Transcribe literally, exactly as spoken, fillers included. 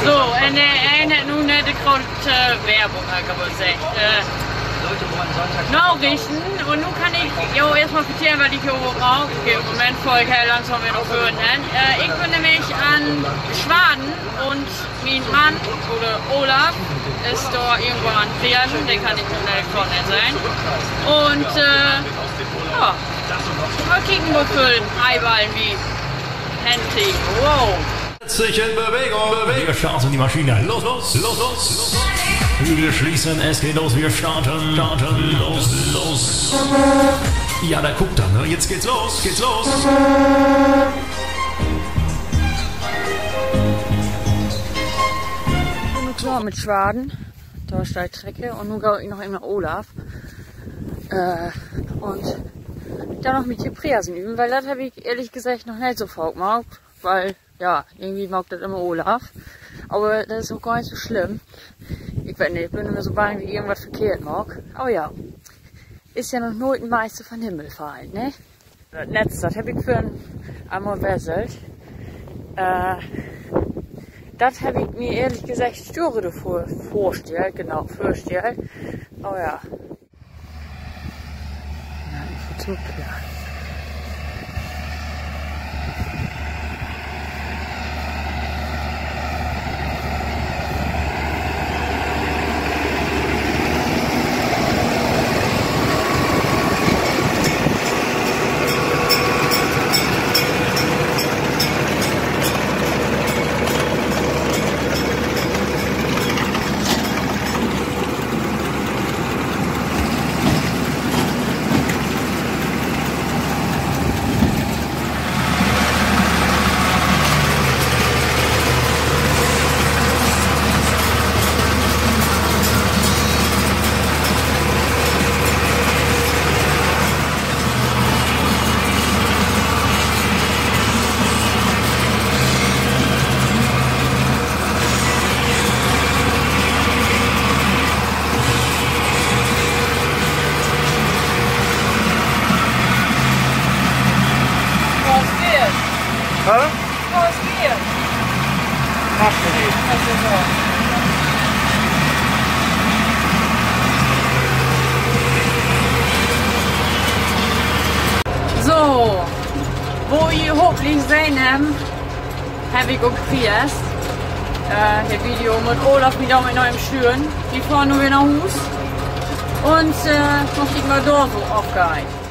So, un de een hett nu nett de grote Werbung, hebb ik al seggt. Äh, Narichten. Un nu kann ik jo eerstmal vertellen, wat ik hier maak. Okay, in'n Moment fohr ik heel langsam weer na vörn hen. Äh, ik bün nämlich an Schwaden un mien Mann, oder Olaf, is dor irgendwo an Pferden, de kann ik nu nett vörn hen sehn. Un, äh, ja, mal kieken, wo völ Eiballen wi henkriegen. Wow. Sich in Bewegung, Bewegung. Wir starten die Maschine. Los, los, los, los. Flügel schließen, es geht los. Wir starten, starten, los, los. Ja, da guckt er, ne? Jetzt geht's los, geht's los. Bün ik klaar mit Schwaden. Dor steiht Trecker un nu gah ik noch even na Olaf. Äh, un denn noch en beten Pferden öven, wiel dat heff ik ehrlich geseggt noch nich so faak maakt, wiel ja, irgendwie maakt dat immer Olaf. Aver dat is ok gor nich so slimm. Ik weet nich, ik bün immer so bang, dat ik irgendwat verkehrt maak. Aver ja, is ja noch nooit en Meister von'n Himmel fallen, ne? Dat Netz, dat heff ik vörhen eenmal wesselt. Äh, dat heff ik mi ehrlich geseggt stürer dorvör vörstellt, genau, vörstellt. Aver ja. Ja, ik verzoog, ja. Hä? So, wo ji hopentlich sehn hebbt, heff ik ok Priest. Äh, de Video mutt Olaf mi dor mit noch even stüren. Wi fohren nu weer na Huus. Un, äh, noch kieken, wat dor so afgeiht.